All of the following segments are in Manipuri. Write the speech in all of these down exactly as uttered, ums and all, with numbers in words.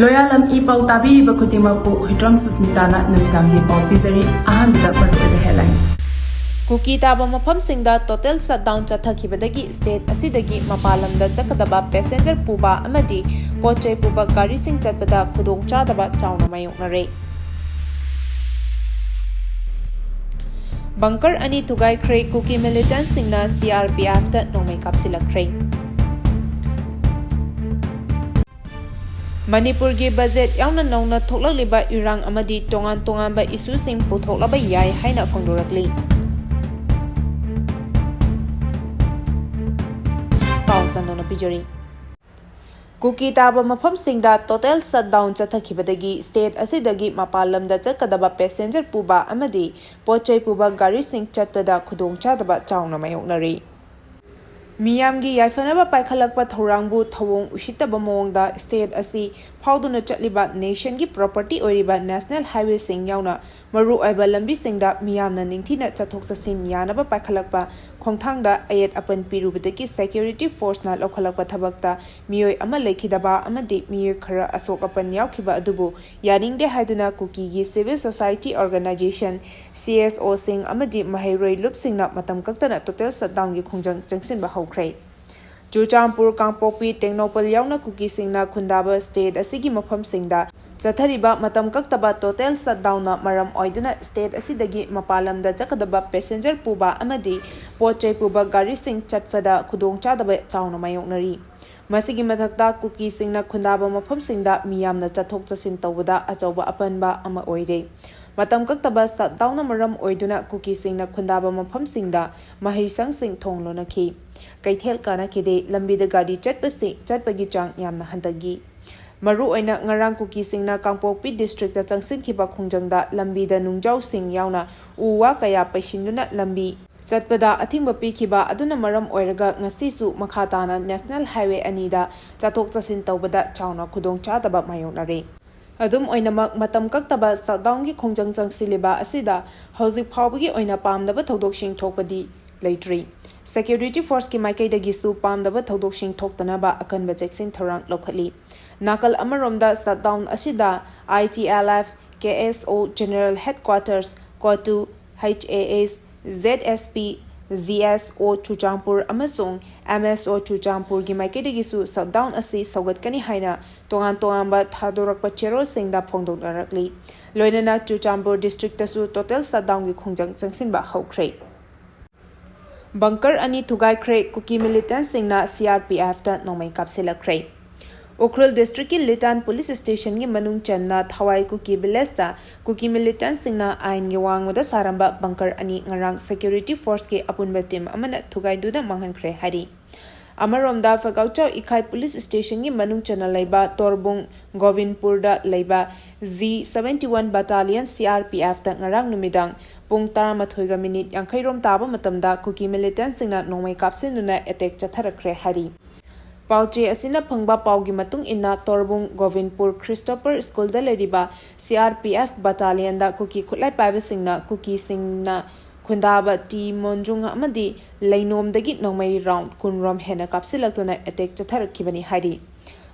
ꯂꯣꯌꯥꯂꯝ ꯏ ꯄꯥꯎ ꯇꯥꯕꯤꯔꯤꯕ ꯈꯨꯗꯤꯡꯃꯛꯄꯨ ꯍꯨꯏꯗ꯭ꯔꯣꯝ ꯁꯨꯁꯃꯤꯇꯥꯅ ꯅꯨꯃꯤꯗꯥꯡꯒꯤ ꯄꯥꯎ ꯄꯤꯖꯔꯤ꯫ ꯑꯍꯥꯟꯕꯗ ꯃꯔꯨꯑꯣꯏꯕ headline꯫ ꯀꯨꯀꯤ ꯇꯥꯕ ꯃꯐꯝꯁꯤꯡꯗ total shutdown ꯆꯠꯊꯈꯤꯕꯗꯒꯤ state ꯑꯁꯤꯗꯒꯤ ꯃꯄꯥꯟ ꯂꯝꯗ ꯆꯠꯀꯗꯕ passenger ꯄꯨꯕ ꯑꯃꯗꯤ ꯄꯣꯠ ꯆꯩ ꯄꯨꯕ ꯒꯥꯔꯤꯁꯤꯡ ꯆꯠꯄꯗ ꯈꯨꯗꯣꯡꯆꯥꯗꯕ ꯆꯥꯎꯅ ꯃꯥꯌꯣꯛꯅꯔꯦ꯫ Bunker ꯑꯅꯤ ꯊꯨꯒꯥꯏꯈ꯭ꯔꯦ, ꯀꯨꯀꯤ militantꯁꯤꯡꯅ C R P Fꯇ ꯅꯣꯡꯃꯩ ꯀꯥꯞꯁꯤꯜꯂꯛꯈ꯭ꯔꯦ꯫ ꯃꯅꯤꯄꯨꯔꯒꯤ budget ꯌꯥꯎꯅ ꯅꯧꯅ ꯊꯣꯛꯂꯛꯂꯤꯕ ꯏꯔꯥꯡ ꯑꯃꯗꯤ ꯇꯣꯉꯥꯟ ꯇꯣꯉꯥꯟꯕ issueꯁꯤꯡ ꯄꯨꯊꯣꯛꯂꯕ ꯌꯥꯏ ꯍꯥꯏꯅ ꯐꯣꯡꯗꯣꯔꯛꯂꯤ꯫ ꯄꯥꯎ ꯁꯟꯗꯣꯛꯅ ꯄꯤꯖꯔꯤ꯫ ꯀꯨꯀꯤ ꯇꯥꯕ ꯃꯐꯝꯁꯤꯡꯗ total shutdown ꯆꯠꯊꯈꯤꯕꯗꯒꯤ state ꯑꯁꯤꯗꯒꯤ ꯃꯄꯥꯟ ꯂꯝꯗ ꯆꯠꯀꯗꯕ passenger ꯄꯨꯕ ꯑꯃꯗꯤ ꯄꯣꯠ ꯆꯩ ꯄꯨꯕ ꯒꯥꯔꯤꯁꯤꯡ ꯆꯠꯄꯗ ꯈꯨꯗꯣꯡꯆꯥꯗꯕ ꯆꯥꯎꯅ ꯃꯥꯌꯣꯛꯅꯔꯤ꯫ ꯃꯤꯌꯥꯝꯒꯤ ꯌꯥꯏꯐꯅꯕ ꯄꯥꯏꯈꯠꯂꯛꯄ ꯊꯧꯔꯥꯡꯕꯨ ꯊꯧꯑꯣꯡ ꯎꯁꯤꯠꯇꯕ ꯃꯑꯣꯡꯗ state ꯑꯁꯤ ꯐꯥꯎꯗꯨꯅ ꯆꯠꯂꯤꯕ nationꯒꯤ property ꯑꯣꯏꯔꯤꯕ national highwayꯁꯤꯡ ꯌꯥꯎꯅ ꯃꯔꯨꯑꯣꯏꯕ ꯂꯝꯕꯤꯁꯤꯡꯗ ꯃꯤꯌꯥꯝꯅ ꯅꯤꯡꯊꯤꯅ ꯆꯠꯊꯣꯛ ꯆꯠꯁꯤꯟ ꯌꯥꯅꯕ ꯄꯥꯏꯈꯠꯂꯛꯄ ꯈꯣꯡꯊꯥꯡꯗ ꯑꯌꯦꯠ ꯑꯄꯟ ꯄꯤꯔꯨꯕꯗꯒꯤ security forceꯅ ꯂꯧꯈꯠꯂꯛꯄ ꯊꯕꯛꯇ ꯃꯤꯑꯣꯏ ꯑꯃ ꯂꯩꯈꯤꯗꯕ ꯑꯃꯗꯤ ꯃꯤꯑꯣꯏ ꯈꯔ ꯑꯁꯣꯛ ꯑꯄꯟ ꯌꯥꯎꯈꯤꯕ ꯑꯗꯨꯕꯨ ꯌꯥꯅꯤꯡꯗꯦ ꯍꯥꯏꯗꯨꯅ ꯀꯨꯀꯤꯒꯤ civil society organisation C S Oꯁꯤꯡ ꯑꯃꯗꯤ ꯃꯍꯩꯔꯣꯏ ꯂꯨꯞꯁꯤꯡꯅ ꯃꯇꯝ ꯀꯛꯇꯅ total shutdownꯒꯤ ꯈꯣꯡꯖꯪ ꯆꯪꯁꯤꯟꯕ ꯍꯧꯈ꯭ꯔꯦ꯫ ꯆꯨꯔꯆꯥꯟꯄꯨꯔ, ꯀꯥꯡꯄꯣꯛꯄꯤ, ꯇꯦꯡꯅꯧꯄꯜ ꯌꯥꯎꯅ ꯀꯨꯀꯤꯁꯤꯡꯅ ꯈꯨꯟꯗꯥꯕ state ꯑꯁꯤꯒꯤ ꯃꯐꯝꯁꯤꯡꯗ ꯆꯠꯊꯔꯤꯕ ꯃꯇꯝ ꯀꯛꯇꯕ total shutdownꯅ ꯃꯔꯝ ꯑꯣꯏꯗꯨꯅ state ꯑꯁꯤꯗꯒꯤ ꯃꯄꯥꯟ ꯂꯝꯗ ꯆꯠꯀꯗꯕ passenger ꯄꯨꯕ ꯑꯃꯗꯤ ꯄꯣꯠ ꯆꯩ ꯄꯨꯕ ꯒꯥꯔꯤꯁꯤꯡ ꯆꯠꯄꯗ ꯈꯨꯗꯣꯡꯆꯥꯗꯕ ꯆꯥꯎꯅ ꯃꯥꯌꯣꯛꯅꯔꯤ꯫ ꯃꯁꯤꯒꯤ ꯃꯊꯛꯇ ꯀꯨꯀꯤꯁꯤꯡꯅ ꯈꯨꯟꯗꯥꯕ ꯃꯐꯝꯁꯤꯡꯗ ꯃꯤꯌꯥꯝꯅ ꯆꯠꯊꯣꯛ ꯆꯠꯁꯤꯟ ꯇꯧꯕꯗ ꯑꯆꯧꯕ ꯑꯄꯟꯕ ꯑꯃ ꯑꯣꯏꯔꯦ꯫ ꯃꯇꯝ ꯀꯛꯇꯕ shutdownꯅ ꯃꯔꯝ ꯑꯣꯏꯗꯨꯅ ꯀꯨꯀꯤꯁꯤꯡꯅ ꯈꯨꯟꯗꯥꯕ ꯃꯐꯝꯁꯤꯡꯗ ꯃꯍꯩꯁꯪꯁꯤꯡ ꯊꯣꯡ ꯂꯣꯟꯅꯈꯤ꯫ ꯀꯩꯊꯦꯜ ꯀꯥꯅꯈꯤꯗꯦ꯫ ꯂꯝꯕꯤꯗ ꯒꯥꯔꯤ ꯆꯠꯄꯁꯤ, ꯆꯠꯄꯒꯤ ꯆꯥꯡ ꯌꯥꯝꯅ ꯍꯟꯊꯈꯤ꯫ ꯃꯔꯨꯑꯣꯏꯅ ꯉꯔꯥꯡ ꯀꯨꯀꯤꯁꯤꯡꯅ ꯀꯥꯡꯄꯣꯛꯄꯤ districtꯇ ꯆꯪꯁꯤꯟꯈꯤꯕ ꯈꯣꯡꯖꯪꯗ ꯂꯝꯕꯤꯗ ꯅꯨꯡꯖꯥꯎꯁꯤꯡ ꯌꯥꯎꯅ ꯎ ꯋꯥ ꯀꯌꯥ ꯄꯩꯁꯤꯟꯗꯨꯅ ꯂꯝꯕꯤ ꯆꯠꯄꯗ ꯑꯊꯤꯡꯕ ꯄꯤꯈꯤꯕ ꯑꯗꯨꯅ ꯃꯔꯝ ꯑꯣꯏꯔꯒ ꯉꯁꯤꯁꯨ ꯃꯈꯥ ꯇꯥꯅ national highway ꯑꯅꯤꯗ ꯆꯠꯊꯣꯛ ꯆꯠꯁꯤꯟ ꯇꯧꯕꯗ ꯆꯥꯎꯅ ꯈꯨꯗꯣꯡꯆꯥꯗꯕ ꯃꯥꯌꯣꯛꯅꯔꯦ꯫ ꯑꯗꯨꯝ ꯑꯣꯏꯅꯃꯛ, ꯃꯇꯝ ꯀꯛꯇꯕ shutdownꯒꯤ ꯈꯣꯡꯖꯪ ꯆꯪꯁꯤꯜꯂꯤꯕ ꯑꯁꯤꯗ ꯍꯧꯖꯤꯛ ꯐꯥꯎꯕꯒꯤ ꯑꯣꯏꯅ ꯄꯥꯝꯗꯕ ꯊꯧꯗꯣꯛꯁꯤꯡ ꯊꯣꯛꯄꯗꯤ ꯂꯩꯇ꯭ꯔꯤ꯫ Security Forceꯀꯤ ꯃꯥꯏꯀꯩꯗꯒꯤꯁꯨ ꯄꯥꯝꯗꯕ ꯊꯧꯗꯣꯛꯁꯤꯡ ꯊꯣꯛꯇꯅꯕ ꯑꯀꯟꯕ ꯆꯦꯛꯁꯤꯟ ꯊꯧꯔꯥꯡ ꯂꯧꯈꯠꯂꯤ꯫ ꯅꯥꯀꯜ ꯑꯃꯔꯣꯝꯗ shutdown ꯑꯁꯤꯗ I T L F, K S O General Headquarters, COTU, H A S, Z S P, Z S O Churachandpur ꯑꯃꯁꯨꯡ M S O Churachandpurꯒꯤ ꯃꯥꯏꯀꯩꯗꯒꯤꯁꯨ shutdown ꯑꯁꯤ ꯁꯧꯒꯠꯀꯅꯤ ꯍꯥꯏꯅ ꯇꯣꯉꯥꯟ ꯇꯣꯉꯥꯟꯕ ꯊꯥꯗꯣꯔꯛꯄ ꯆꯦꯔꯣꯜꯁꯤꯡꯗ ꯐꯣꯡꯗꯣꯛꯅꯔꯛꯂꯤ꯫ ꯂꯣꯏꯅꯅ ꯆꯨꯔꯆꯥꯟꯄꯨꯔ districtꯇꯁꯨ total shutdownꯒꯤ ꯈꯣꯡꯖꯪ ꯆꯪꯁꯤꯟꯕ ꯍꯧꯈ꯭ꯔꯦ꯫ Bunker ꯑꯅꯤ ꯊꯨꯒꯥꯏꯈ꯭ꯔꯦ, ꯀꯨꯀꯤ militantꯁꯤꯡꯅ C R P Fꯇ ꯅꯣꯡꯃꯩ ꯀꯥꯞꯁꯤꯜꯂꯛꯈ꯭ꯔꯦ꯫ ꯎꯈ꯭ꯔꯨꯜ districtꯀꯤ ꯂꯤꯇꯥꯟ police stationꯒꯤ ꯃꯅꯨꯡ ꯆꯟꯅ ꯊꯋꯥꯏ ꯀꯨꯀꯤ villageꯇ ꯀꯨꯀꯤ militantꯁꯤꯡꯅ ꯑꯥꯏꯟꯒꯤ ꯋꯥꯡꯃꯗ ꯁꯥꯔꯝꯕ bunker ꯑꯅꯤ ꯉꯔꯥꯡ security forceꯀꯤ ꯑꯄꯨꯟꯕ team ꯑꯃꯅ ꯊꯨꯒꯥꯏꯗꯨꯅ ꯃꯥꯡꯍꯟꯈ꯭ꯔꯦ ꯍꯥꯏꯔꯤ꯫ ꯑꯃꯔꯣꯝꯗ ꯐꯒꯥꯎꯆꯥꯎ ꯏꯈꯥꯏ police stationꯒꯤ ꯃꯅꯨꯡ ꯆꯟꯅ ꯂꯩꯕ ꯇꯣꯔꯕꯨꯡ ꯒꯣꯕꯤꯟꯄꯨꯔꯗ ꯂꯩꯕ Z seventy one battalion C R P Fꯇ ꯉꯔꯥꯡ ꯅꯨꯃꯤꯗꯥꯡ ꯄꯨꯡ ꯇꯔꯥꯃꯥꯊꯣꯏꯒ minute ꯌꯥꯡꯈꯩ ꯔꯣꯝ ꯇꯥꯕ ꯃꯇꯝꯗ ꯀꯨꯀꯤ militantꯁꯤꯡꯅ ꯅꯣꯡꯃꯩ ꯀꯥꯞꯁꯤꯟꯗꯨꯅ attack ꯆꯠꯊꯔꯛꯈ꯭ꯔꯦ ꯍꯥꯏꯔꯤ꯫ ꯄꯥꯎꯆꯦ ꯑꯁꯤꯅ ꯐꯪꯕ ꯄꯥꯎꯒꯤ ꯃꯇꯨꯡ ꯏꯟꯅ ꯇꯣꯔꯕꯨꯡ ꯒꯣꯕꯤꯟꯄꯨꯔ Christopher Schoolꯗ ꯂꯩꯔꯤꯕ C R P F battalionꯗ ꯀꯨꯀꯤ ꯈꯨꯠꯂꯥꯏ ꯄꯥꯏꯕꯁꯤꯡꯅ ꯀꯨꯀꯤꯁꯤꯡꯅ ꯈꯨꯟꯗꯥꯕ ꯇꯤ ꯃꯣꯟꯖꯨꯡ ꯑꯃꯗꯤ ꯂꯩꯅꯣꯝꯗꯒꯤ ꯅꯣꯡꯃꯩ round ꯀꯨꯟ ꯔꯣꯝ ꯍꯦꯟꯅ ꯀꯥꯞꯁꯤꯜꯂꯛꯇꯨꯅ attack ꯆꯠꯊꯔꯛꯈꯤꯕꯅꯤ ꯍꯥꯏꯔꯤ꯫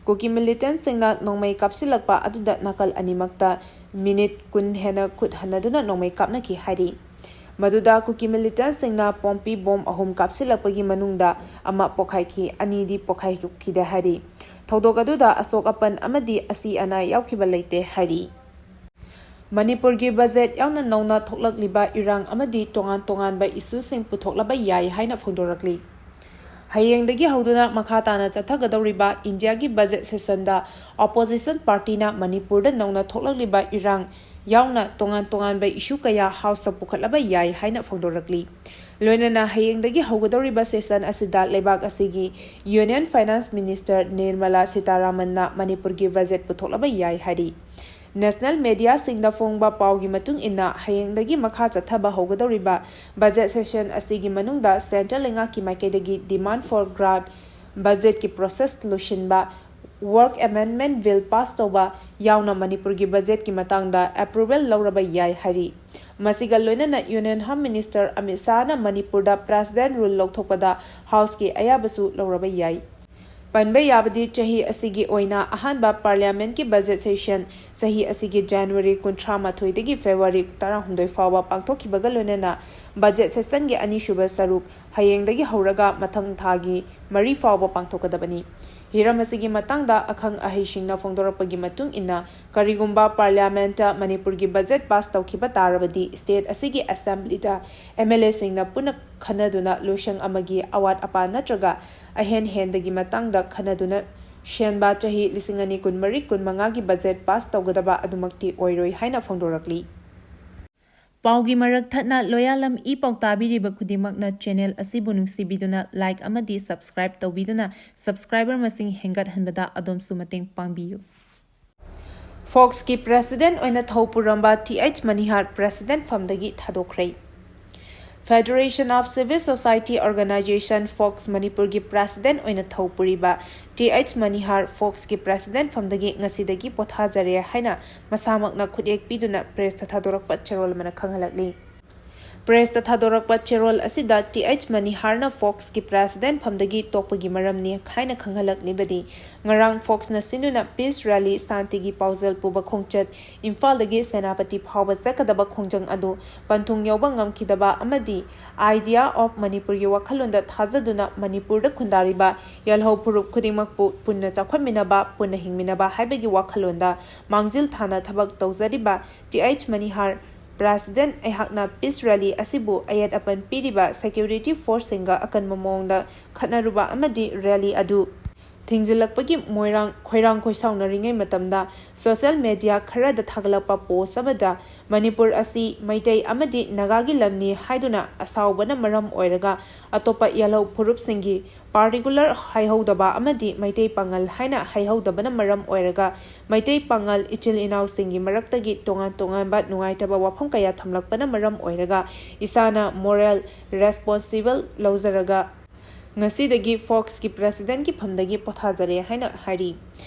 ꯀꯨꯀꯤ militantꯁꯤꯡꯅ ꯅꯣꯡꯃꯩ ꯀꯥꯞꯁꯤꯜꯂꯛꯄ ꯑꯗꯨꯗ ꯅꯥꯀꯜ ꯑꯅꯤꯃꯛꯇ minute ꯀꯨꯟ ꯍꯦꯟꯅ ꯈꯨꯠ ꯍꯟꯅꯗꯨꯅ ꯅꯣꯡꯃꯩ ꯀꯥꯞꯅꯈꯤ ꯍꯥꯏꯔꯤ꯫ ꯃꯗꯨꯗ ꯀꯨꯀꯤ militantꯁꯤꯡꯅ ꯄꯣꯝꯄꯤ bomb ꯑꯍꯨꯝ ꯀꯥꯞꯁꯤꯜꯂꯛꯄꯒꯤ ꯃꯅꯨꯡꯗ ꯑꯃ ꯄꯣꯈꯥꯏꯈꯤ, ꯑꯅꯤꯗꯤ ꯄꯣꯈꯥꯏꯈꯤꯗꯦ ꯍꯥꯏꯔꯤ꯫ ꯊꯧꯗꯣꯛ ꯑꯗꯨꯗ ꯑꯁꯣꯛ ꯑꯄꯟ ꯑꯃꯗꯤ ꯑꯁꯤ ꯑꯅꯥ ꯌꯥꯎꯈꯤꯕ ꯂꯩꯇꯦ ꯍꯥꯏꯔꯤ꯫ ꯃꯅꯤꯄꯨꯔꯒꯤ budget ꯌꯥꯎꯅ ꯅꯧꯅ ꯊꯣꯛꯂꯛꯂꯤꯕ ꯏꯔꯥꯡ ꯑꯃꯗꯤ ꯇꯣꯉꯥꯟ ꯇꯣꯉꯥꯟꯕ issueꯁꯤꯡ ꯄꯨꯊꯣꯛꯂꯕ ꯌꯥꯏ ꯍꯥꯏꯅ ꯐꯣꯡꯗꯣꯔꯛꯂꯤ꯫ ꯍꯌꯦꯡꯗꯒꯤ ꯍꯧꯗꯨꯅ ꯃꯈꯥ ꯇꯥꯅ ꯆꯠꯊꯒꯗꯧꯔꯤꯕ ꯏꯟꯗꯤꯌꯥꯒꯤ budget sessionꯗ opposition partyꯅ ꯃꯅꯤꯄꯨꯔꯗ ꯅꯧꯅ ꯊꯣꯛꯂꯛꯂꯤꯕ ꯏꯔꯥꯡ ꯌꯥꯎꯅ ꯇꯣꯉꯥꯟ ꯇꯣꯉꯥꯟꯕ issue ꯀꯌꯥ houseꯇ ꯄꯨꯈꯠꯂꯕ ꯌꯥꯏ ꯍꯥꯏꯅ ꯐꯣꯡꯗꯣꯔꯛꯂꯤ꯫ ꯂꯣꯏꯅꯅ ꯍꯌꯦꯡꯗꯒꯤ ꯍꯧꯒꯗꯧꯔꯤꯕ session ꯑꯁꯤꯗ ꯂꯩꯕꯥꯛ ꯑꯁꯤꯒꯤ Union Finance Minister ꯅꯤꯔꯃꯂꯥ ꯁꯤꯇꯥꯔꯥꯃꯟꯅ ꯃꯅꯤꯄꯨꯔꯒꯤ budget ꯄꯨꯊꯣꯛꯂꯕ ꯌꯥꯏ ꯍꯥꯏꯔꯤ꯫ National mediaꯁꯤꯡꯗ ꯐꯣꯡꯕ ꯄꯥꯎꯒꯤ ꯃꯇꯨꯡ ꯏꯟꯅ, ꯍꯌꯦꯡꯗꯒꯤ ꯃꯈꯥ ꯆꯠꯊꯕ ꯍꯧꯒꯗꯧꯔꯤꯕ budget session ꯑꯁꯤꯒꯤ ꯃꯅꯨꯡꯗ central ꯂꯩꯉꯥꯛꯀꯤ ꯃꯥꯏꯀꯩꯗꯒꯤ demand for grant, budgetꯀꯤ process ꯂꯣꯏꯁꯤꯟꯕ, work amendment bill pass ꯇꯧꯕ ꯌꯥꯎꯅ ꯃꯅꯤꯄꯨꯔꯒꯤ budgetꯀꯤ ꯃꯇꯥꯡꯗ approval ꯂꯧꯔꯕ ꯌꯥꯏ ꯍꯥꯏꯔꯤ꯫ ꯃꯁꯤꯒ ꯂꯣꯏꯅꯅ Union Home Minister ꯑꯃꯤꯠ ꯁꯥꯍꯅ ꯃꯅꯤꯄꯨꯔꯗ President Rule ꯂꯧꯊꯣꯛꯄꯗ Houseꯀꯤ ꯑꯌꯥꯕꯁꯨ ꯂꯧꯔꯕ ꯌꯥꯏ꯫ ꯄꯟꯕ ꯌꯥꯕꯗꯤ, ꯆꯍꯤ ꯑꯁꯤꯒꯤ ꯑꯣꯏꯅ ꯑꯍꯥꯟꯕ Parliamentꯀꯤ budget session ꯆꯍꯤ ꯑꯁꯤꯒꯤ January ꯀꯨꯟꯊ꯭ꯔꯥ ꯃꯥꯊꯣꯏꯗꯒꯤ February ꯇꯔꯥꯍꯨꯝꯗꯣꯏ ꯐꯥꯎꯕ ꯄꯥꯡꯊꯣꯛꯈꯤꯕꯒ ꯂꯣꯏꯅꯅ budget sessionꯒꯤ ꯑꯅꯤꯁꯨꯕ ꯁꯔꯨꯛ ꯍꯌꯦꯡꯗꯒꯤ ꯍꯧꯔꯒ ꯃꯊꯪ ꯊꯥꯒꯤ ꯃꯔꯤ ꯐꯥꯎꯕ ꯄꯥꯡꯊꯣꯛꯀꯗꯕꯅꯤ꯫ ꯍꯤꯔꯝ ꯑꯁꯤꯒꯤ ꯃꯇꯥꯡꯗ ꯑꯈꯪ ꯑꯍꯩꯁꯤꯡꯅ ꯐꯣꯡꯗꯣꯔꯛꯄꯒꯤ ꯃꯇꯨꯡ ꯏꯟꯅ, ꯀꯔꯤꯒꯨꯝꯕ Parliamentꯇ ꯃꯅꯤꯄꯨꯔꯒꯤ budget pass ꯇꯧꯈꯤꯕ ꯇꯥꯔꯕꯗꯤ, state ꯑꯁꯤꯒꯤ Assemblyꯗ MLAꯁꯤꯡꯅ ꯄꯨꯟꯅ ꯈꯟꯅꯗꯨꯅ ꯂꯣꯏꯁꯪ ꯑꯃꯒꯤ ꯑꯋꯥꯠ ꯑꯄꯥ ꯅꯠꯇ꯭ꯔꯒ ꯑꯍꯦꯟ ꯍꯦꯟꯗꯒꯤ ꯃꯇꯥꯡꯗ ꯈꯟꯅꯗꯨꯅ ꯁꯦꯝꯕ ꯆꯍꯤ ꯂꯤꯁꯤꯡ ꯑꯅꯤ ꯀꯨꯟꯃꯔꯤ ꯀꯨꯟꯃꯉꯥꯒꯤ budget pass ꯇꯧꯒꯗꯕ ꯑꯗꯨꯃꯛꯇꯤ ꯑꯣꯏꯔꯣꯏ ꯍꯥꯏꯅ ꯐꯣꯡꯗꯣꯔꯛꯂꯤ꯫ ꯄꯥꯎꯒꯤ ꯃꯔꯛ ꯊꯠꯅ ꯂꯣꯌꯥꯂꯝ ꯏ ꯄꯥꯎ ꯇꯥꯕꯤꯔꯤꯕ ꯈꯨꯗꯤꯡꯃꯛꯅ channel ꯑꯁꯤꯕꯨ ꯅꯨꯡꯁꯤꯕꯤꯗꯨꯅ like ꯑꯃꯗꯤ subscribe ꯇꯧꯕꯤꯗꯨꯅ subscriber ꯃꯁꯤꯡ ꯍꯦꯟꯒꯠꯍꯟꯕꯗ ꯑꯗꯣꯝꯁꯨ ꯃꯇꯦꯡ ꯄꯥꯡꯕꯤꯌꯨ꯫ Foxꯀꯤ President ꯑꯣꯏꯅ ꯊꯧ ꯄꯨꯔꯝꯕ ꯇꯤ ꯑꯩꯆ ꯃꯅꯤꯍꯥꯔ President ꯐꯝꯗꯒꯤ ꯊꯥꯗꯣꯛꯈ꯭ꯔꯦ꯫ Federation of Civil Society Organisation, Fox, ꯃꯅꯤꯄꯨꯔꯒꯤ President ꯑꯣꯏꯅ ꯊꯧ ꯄꯨꯔꯤꯕ ꯇꯤ ꯑꯩꯆ ꯃꯅꯤꯍꯥꯔ Foxꯀꯤ President ꯐꯝꯗꯒꯤ ꯉꯁꯤꯗꯒꯤ ꯄꯣꯊꯥꯖꯔꯦ ꯍꯥꯏꯅ ꯃꯁꯥꯃꯛꯅ ꯈꯨꯠꯌꯦꯛ ꯄꯤꯗꯨꯅ pressꯇ ꯊꯥꯗꯣꯔꯛꯄ ꯆꯦꯔꯣꯜ ꯑꯃꯅ ꯈꯪꯍꯜꯂꯛꯂꯤ꯫ Pressꯇ ꯊꯥꯗꯣꯔꯛꯄ ꯆꯦꯔꯣꯜ ꯑꯁꯤꯗ ꯇꯤ ꯑꯩꯆ ꯃꯅꯤꯍꯥꯔꯅ Foxꯀꯤ President ꯐꯝꯗꯒꯤ ꯇꯣꯛꯄꯒꯤ ꯃꯔꯝꯅꯤ ꯍꯥꯏꯅ ꯈꯪꯍꯜꯂꯛꯂꯤꯕꯗꯤ, ꯉꯔꯥꯡ Foxꯅ ꯁꯤꯟꯗꯨꯅ Peace Rally, ꯁꯥꯟꯇꯤꯒꯤ ꯄꯥꯎꯖꯦꯜ ꯄꯨꯕ ꯈꯣꯡꯆꯠ, ꯏꯝꯐꯥꯜꯗꯒꯤ ꯁꯦꯅꯥꯄꯇꯤ ꯐꯥꯎꯕ ꯆꯠꯀꯗꯕ ꯈꯣꯡꯖꯪ ꯑꯗꯨ ꯄꯟꯊꯨꯡ ꯌꯧꯕ ꯉꯝꯈꯤꯗꯕ ꯑꯃꯗꯤ Idea of ꯃꯅꯤꯄꯨꯔꯒꯤ ꯋꯥꯈꯜꯂꯣꯟꯗ ꯊꯥꯖꯗꯨꯅ ꯃꯅꯤꯄꯨꯔꯗ ꯈꯨꯟꯗꯥꯔꯤꯕ ꯌꯥꯜꯍꯧ ꯐꯨꯔꯨꯞ ꯈꯨꯗꯤꯡꯃꯛꯄꯨ ꯄꯨꯟꯅ ꯆꯥꯎꯈꯠꯃꯤꯟꯅꯕ, ꯄꯨꯟꯅ ꯍꯤꯡꯃꯤꯟꯅꯕ ꯍꯥꯏꯕꯒꯤ ꯋꯥꯈꯜꯂꯣꯟꯗ ꯃꯥꯡꯖꯤꯜ ꯊꯥꯅ ꯊꯕꯛ ꯇꯧꯖꯔꯤꯕ ꯇꯤ ꯑꯩꯆ ꯃꯅꯤꯍꯥꯔ President, ꯑꯩꯍꯥꯛꯅ Peace Rally ꯑꯁꯤꯕꯨ ꯑꯌꯦꯠ ꯑꯄꯟ ꯄꯤꯔꯤꯕ security forceꯁꯤꯡꯒ ꯑꯀꯟꯕ ꯃꯑꯣꯡꯗ ꯈꯠꯅꯔꯨꯕ ꯑꯃꯗꯤ rally ꯑꯗꯨ ꯊꯤꯡꯖꯤꯜꯂꯛꯄꯒꯤ ꯃꯣꯏꯔꯥꯡ ꯈꯣꯏꯔꯥꯡ ꯈꯣꯏꯁꯥꯎꯅꯔꯤꯉꯩ ꯃꯇꯝꯗ, social media ꯈꯔꯗ ꯊꯥꯒꯠꯂꯛꯄ post ꯑꯃꯗ ꯃꯅꯤꯄꯨꯔ ꯑꯁꯤ ꯃꯩꯇꯩ ꯑꯃꯗꯤ ꯅꯥꯒꯥꯒꯤ ꯂꯝꯅꯤ ꯍꯥꯏꯗꯨꯅ ꯑꯁꯥꯎꯕꯅ ꯃꯔꯝ ꯑꯣꯏꯔꯒ ꯑꯇꯣꯞꯄ ꯌꯥꯜꯍꯧ ꯐꯨꯔꯨꯞꯁꯤꯡꯒꯤ particular ꯍꯥꯏꯍꯧꯗꯕ ꯑꯃꯗꯤ ꯃꯩꯇꯩ ꯄꯥꯉꯜ ꯍꯥꯏꯅ ꯍꯥꯏꯍꯧꯗꯕꯅ ꯃꯔꯝ ꯑꯣꯏꯔꯒ ꯃꯩꯇꯩ ꯄꯥꯉꯜ ꯏꯆꯤꯜ ꯏꯅꯥꯎꯁꯤꯡꯒꯤ ꯃꯔꯛꯇꯒꯤ ꯇꯣꯉꯥꯟ ꯇꯣꯉꯥꯟꯕ ꯅꯨꯡꯉꯥꯏꯇꯕ ꯋꯥꯐꯝ ꯀꯌꯥ ꯊꯝꯂꯛꯄꯅ ꯃꯔꯝ ꯑꯣꯏꯔꯒ ꯏꯁꯥꯅ moral responsible ꯂꯧꯖꯔꯒ ꯉꯁꯤꯗꯒꯤ Foxꯀꯤ Presidentꯀꯤ ꯐꯝꯗꯒꯤ ꯄꯣꯊꯥꯖꯔꯦ ꯍꯥꯏꯅ ꯍꯥꯏꯔꯤ꯫